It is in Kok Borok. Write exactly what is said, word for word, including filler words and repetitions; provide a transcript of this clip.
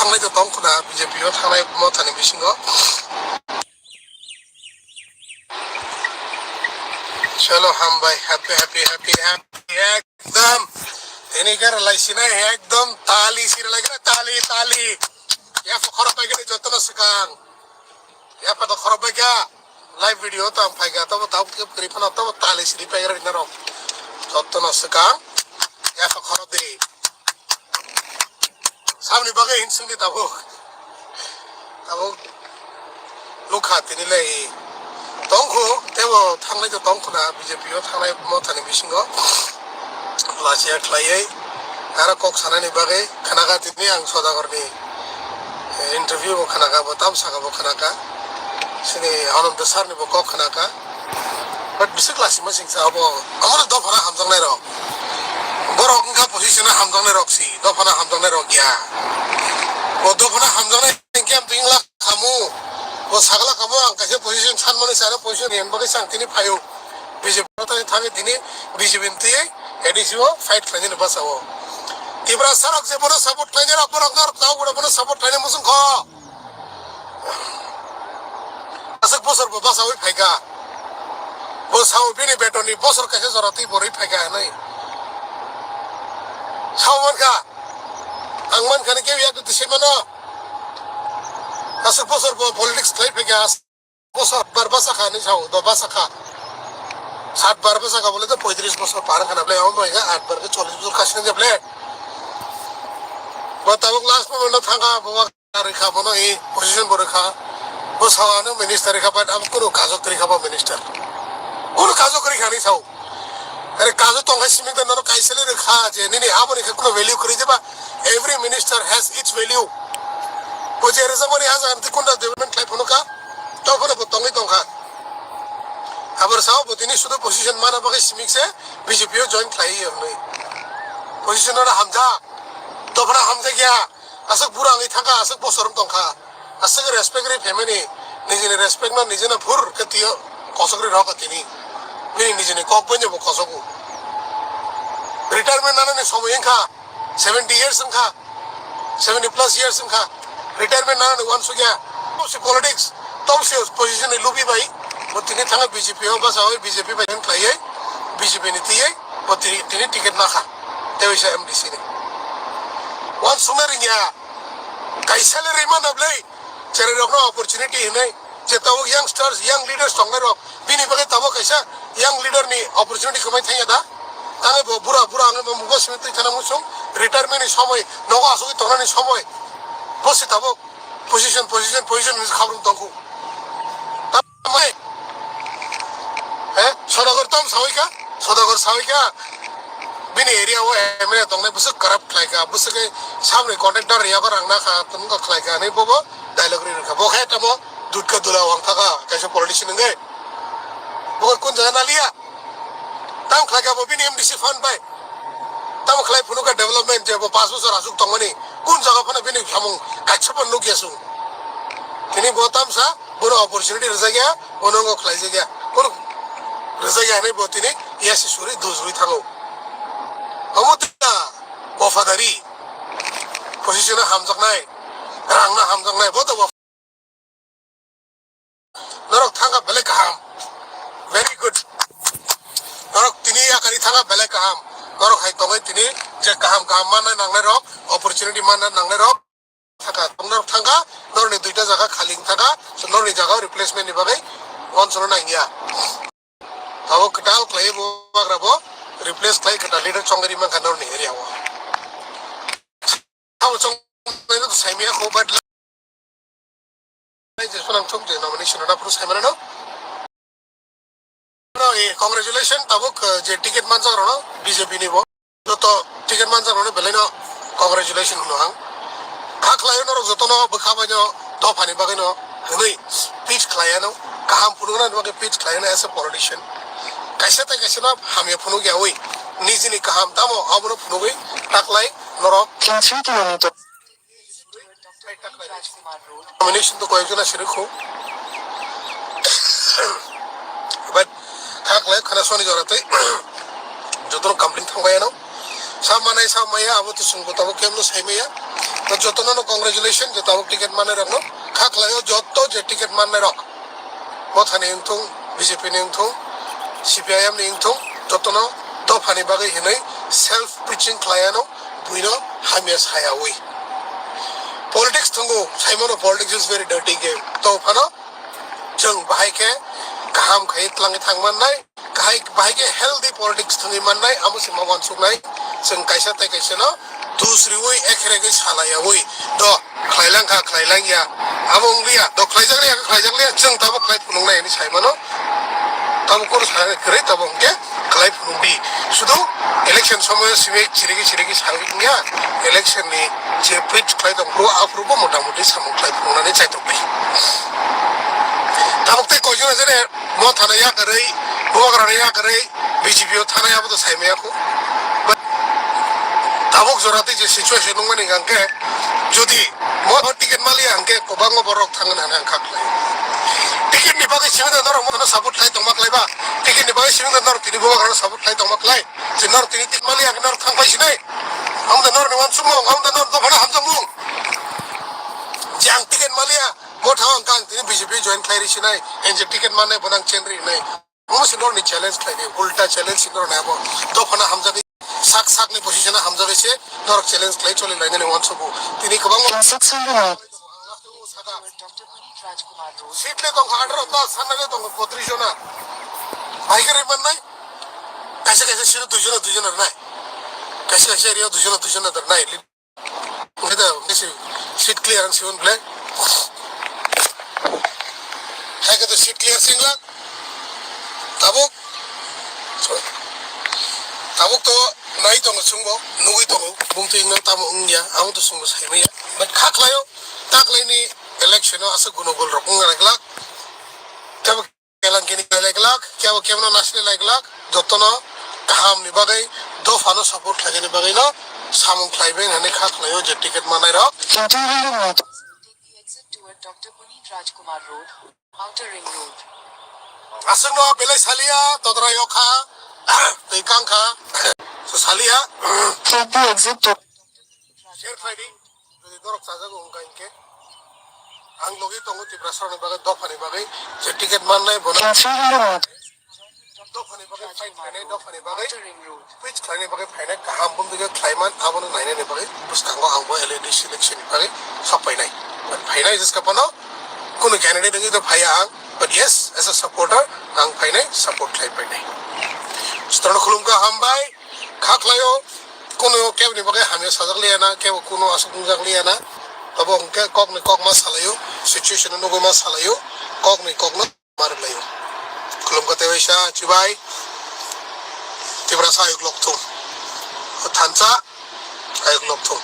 thanglai to tong khuna B J P o thanglai mothani bisingo. Chalo, hambai, happy, happy, happy, happy, ekdom. Tini khe rwlai sinai, ekdom tali si rwlai khe, tali, tali. Yapha khorok bai khe jotono swkang. Yapha to khorok bai kha. Live video to ang phaikha, tobo tabuk khe kwrwi phano, tobo tali siri paigra rina rok. Jotono swkang. Yapha khorok di. Samni bagwi hinsingdi tabuk. Tabuk nukha tini lai tongkhu, tebo thanglai to tongkhu na B J P o thanglai mothani bisingo. Lachiya khlaiwi aro kok sanani bagwi khnakha tini ang Sodagarni, eh, interview bo khnakha, bo tam saka bo khnakha. Sini Ananta sir ni bo kok khnakha. But bisik lasima singsa abo. Amo dophana hamjaknai rok. Borok wngkha position o hamjaknai rok si. Dophana hamjaknai rok ya. Bo dophana hamjaknai hingke am twing lak khamu. Bo sagla khamu ang kaisa position sanmani sana position yen bagwi sang tini phaio. B J P no tani thangwi tini B J P ni twi A D C o fight khlainani bwsao. Tiprasa rok je bono support khlainai rok borok norok tau bono support khlainai muchung kho. Aswk bosor bo basawi phaikha. Bo sao bini beton ni bosor kaisa jora twi borwi phaikha hinwi. Sao mankha. Ang mankha ni kebo yak twi se mano. Aswk bosor bo politics khlai phaikha. Bosor bar basa kha hinwi sao, do basa kha. Sat bar basa kha bole to poitris bosor par khana ble, omo bai kha at bar khe chollis bosor khasina je ble. Bo tabuk last moment no thangkha, bo Rwkha bono, i position bo rwkha. Bo sao ano minister rwkha, but abo kunu kajo kwrwi kha bo minister. Kunu kajo kwrwi kha hinwi sao. Are kajo tongkha simi to nono kaisa le rwkha je nini aboni khe kunu value kwrwi jeba. Every minister has its value. Bo je rwjakmani ha jaga twi kunda development khlai phano kha. Tong phano bo tongwi tongkha. Aboni sao bo tini sudu position mana bagwi simi se B J P o join khlai hinwi. Position ano hamjak. Dophano hamjak ya. Aswk bura wngwi thangkha, aswk bosorom tongkha, aswk respect ri family, nijini respect no nijino phur khe twiyo kosok ri rokha tini. Bini nijini kok bai bo kosogo. Retirement nanani somoi wngkha, seventy years wngkha, seventy plus years wngkha, retirement nanani uansukya. Tobose politics, tobose position ni lubi bai, bo tini thangwi B J P o basa oi B J P bai khlaiwi, B J P ni twiwi, bo tini, tini ticket nakha, tei waisa M D C ni. Uansukna ringya. Kaisa le rima na bwlai, cherai rok no opportunity hinwi, je tabuk youngsters, young leaders tongnai rok, bini bagwi tabuk kaisa young leader ni opportunity kwmai thangya da? Tangwi bo bura, bura wngwi bo mugo simi twi thana muchung, retirement ni somoi, nogo asugwi tongnani somoi, bo se tabuk position, position, position hinwi khabrung tongkhu. Tamai, eh, Sodagar tom sawi kha, Sodagar sawi kha, bini area o M L A tongnai bwswk corrupt khlai kha, bwswk khe samni contractor riyakho rang na kha, tamo kha khlai kha hinwi bobo dialogue ri rwkha. Bo khe tamo dutka dula wng thaka kaisa politician wngwi. Bo khe kun jaga naliya. Tamo khlai kha bo bini M D C fund bai. Tamo khlai phunukha development je bo panch bosor aswk tongmani. Kun jaga phano bini samung kaisa phano nukya chwng. Tini bo tamsa bono opportunity rwjakya, bono wngkha khlaijakya. Bono rwjakya hinwi bo tini yasi suri dujrwi thango. Omo tongkha wafadari. Position no hamjaknai, rang no hamjaknai, bo to waf-, norok thangkha belai kaham. Very good. Norok tini yakari thangkha belai kaham. Norok hai tongwi tini je kaham kaham manna nangnai rok, opportunity manna nangnai rok. Thangkha, norok thangkha, norokni duita jaga khali wng thangkha, so norokni jaga o replacement ni bagwi uansukna nangya. Abo kwtal khlaiwi bo bagra bo replace khlai kwtal leader chongwi mankha norokni area o. Abo chongwi no saimaya kho, but je phano ang chong je nomination rwna phuru saimano no. No, eh, congratulation, tabuk, eh, je ticket manjak rokno B J P ni bo. Joto ticket manjak rokno belai no congratulation hwno ang. Kha khlai norok jotono bwkha bai no dophani bagwi no hwnwi pitch khlai ano, kaham phunuknani bagwi pitch khlai ano as a politician. Kaisa tei kaisa no hamya phunukya wi nijini kaham tamo abono phunugwi taklai norok. Nomination to koyekjon asirikho. But kha khlai khana soni jora tei jotono complete thangbai ano. Sa manai sa maya abo to sungbo tabo kemno sai maya. To jotono no congratulation, je tabuk ticket mannairokno. Kha khlaio jotto je ticket mannairok. Mothani wngthung, B J P ni wngthung, C P I M ni wngthung, jotono dophani bagwi hinwi self preaching khlaiano, buino hamya sayawi. Politics thungo, saimano politics is very dirty game. To phano chwng bahai khe kaham khai tlangwi thang mannai. Kahai, bahai khe healthy politics thwngwi mannai, amo se ma uansuknai. Chwng kaisa tei kaisa no dus riwi ekhe regwi salayawi. Do, khlailang kha, khlailang ya. Amo wng liya. Do, khlaijak liya, khlaijakliya. Chwng tabuk khlai phunuknai hinwi sai mano. Tabuk kunu sai kwrwi, tabuk hwnkhe khlai phunukdi. Sudu election somoyo simi chirigi chirigi sawi wngya. Election ni je pitch khlai tong phuru, aphuru bo motamuti samung khlai phunuknani chaitok bai. Tabuk tei koichana jene Mo thana yakarwi, Bubagrano yakarwi, B J P o thana abo to saimaya kho. But tabuk jora tei je situation nungmani hwnkhe, jodi mo ticket maliya hwnkhe kwbangma borok thangna hwnwi ang kha khlai. Ticket ni bagwi simi da norok mo support khlai tongma khlai ba, ticket ni bagwi simi da norok tini Bubagrano support khlai tongma khlai. Je norok tini ticket maliya hwnkhe norok thang pai sinai. Ang da norok ni uansukmung, ang da norok dophano hamjakmung. Je ang ticket maliya, mo thang ang kang tini B J P join khlai ri sinai, ang je ticket mannai bono ang chen ri nai. Omo se norokni challenge khlai di, ulta challenge se norokni abo. Dophano hamjagwi, sak sakni position-o hamjagwi se norok challenge khlai choli lainani uansukgo. Tini kwbangma Seat le tongkha atharo ta, sanna le tongkha botris jona. Bahai khe rwi mannai? Kaisa kaisa seat-o dui jona, dui jona rwnai. Kaisa kaisa area-o dui jona, dui jona rwnai. Oke da, oke si seat clear ang siwon ble. Hai khe to seat clear singla. Tabuk. Tabuk to nai tongo chwngbo, nugwi tongo. Bumtwi wngno tamo wngya, ang to chwngbo saimanya. But kha khlaio, taklaini election-o aswk gunogol rok wngna glak. Tabuk Kelangkini lai glak, kebo kebono nasli lai glak, jotono kahamni bagwi, dophano support khlainani bagwino samung khlaibai hwnwi kha khlaio je ticket mannairok. Take the exit toward Doctor Puneet Rajkumar Road, Outer Ring Road. Aswkno belai saliya, todra yokha, tei kangkha, so saliya. Take the exit to Share khlai di. Jodi norok chajago wngkha hinkhe, ang logi tongo Tiprasarokni bagwi, dophani bagwi je ticket mannai bono. Dophani bagwi fight khlainai, dophani bagwi pitch khlainai bagwi phainai, kaham bumtwi khe khlaiman, abono nainani bagwi bwskango ang bo L A D C election ni bagwi sok phainai. Phainai jeska phano kunu candidate wngwi to phaiya ang, but yes, as a supporter ang phainai, support khlai phainai. Jotono khulumkha, hambai. Kha khlaio, kuno keboni bagwi hamya sajak liya na, kebo kuno aswk wngjak liya na. Abo hwnkhe kokni kok ma salaio, situation no nugwi ma salaio, kokni kokno ma rwlaio. Khulumkha tei waisa, chibai. Tiprasa ayuk lokthung. Thansa ayuk lokthung.